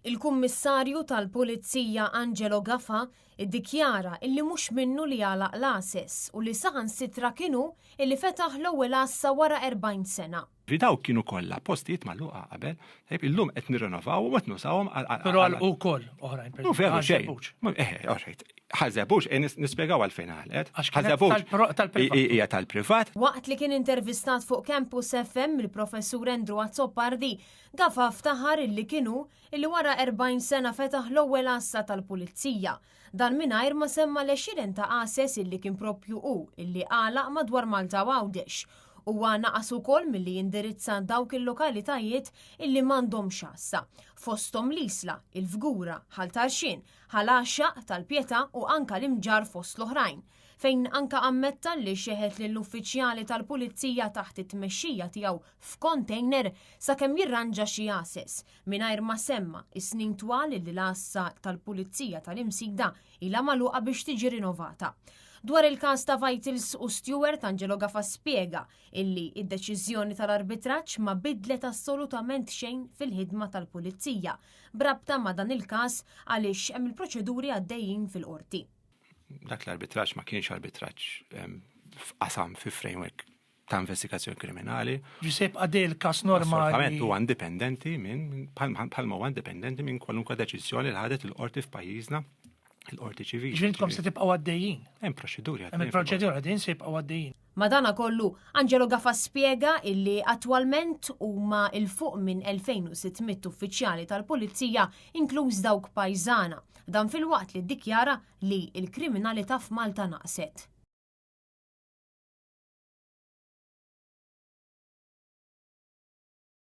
Il-Kummissarju tal-Pulizija Angelo Gafà iddikjara illi mhux minnu li għalaq l-għases u li saħansitra kien hu illi fetaħ l-ewwel għassa wara 40 sena. Dawk kienu kollha postijiet magħluqa qabel, tajjeb illum qed nirrenovawhom u qed nużawhom għal. Però għalqu wkoll oħrajn. Mhu veru xejn. Eh, alright. Ħażebux, eh, nispjegaw għalfejn għalqet. Ħażebux tal-privat. Hija tal-privat. Waqt li kien intervistat fuq Campus FM mill-Professur Andrew Azzopardi, Gafà ftaħar illi kien hu illi wara 40 sena fetaħ l-ewwel għassa tal-Pulizija. Dan mingħajr ma semma l-għexieren ta' għases illi kien proprju hu illi għalaq madwar Malta u Għawdex. Huwa naqas ukoll milli jindirizza dawk il-lokalitajiet illi m'għandhomx għassa, fosthom l-Isla, il-Fgura, Ħal Tarxien, Ħal Għaxaq, Tal-Pietà u anka l-Imġarr fost l-oħrajn, fejn anka ammetta li xeħet lill-uffiċjali tal-Pulizija taħt it-tmexxija tiegħu f'kontejner sakemm jirranġa xi għases, mingħajr ma semma s-snin twal li l-għassa tal-Pulizija tal-Imsida ilha magħluqa biex tiġi rinovata. Dwar il-każ ta' Vitals u Stewart, Angelo Gafa spjega illi id-deċiżjoni tal-arbitraġġ ma bidlet assolutament xejn fil-ħidma tal-Pulizija b'rabta ma' dan il-każ għaliex hemm il-proċeduri għaddejjin fil-qorti. Dak l-arbitraġġ ma kienx arbitraġġ ehm, f'qasam fi framework ta' investigazzjoni kriminali. Ġiseb għaddej il-kas normali. Assolutament huwa indipendenti minn bħalma huwa indipendenti minn kwalunkwe deċiżjoni li ħadet il-qorti f'pajjiżna il-qorti ċivili. Ġintkom se tibqgħu għaddejjin. Hemm proċeduri għaddejjin. Hemm proċeduri għaddejjin se jibqgħu għaddejjin. Madanakollu, Angelo Gafa spjega illi attwalment huma 'l fuq minn 2,600 uffiċjali tal-Pulizija inkluż dawk pajżana. Dan filwaqt li ddikjara li l-kriminalità f'Malta naqset.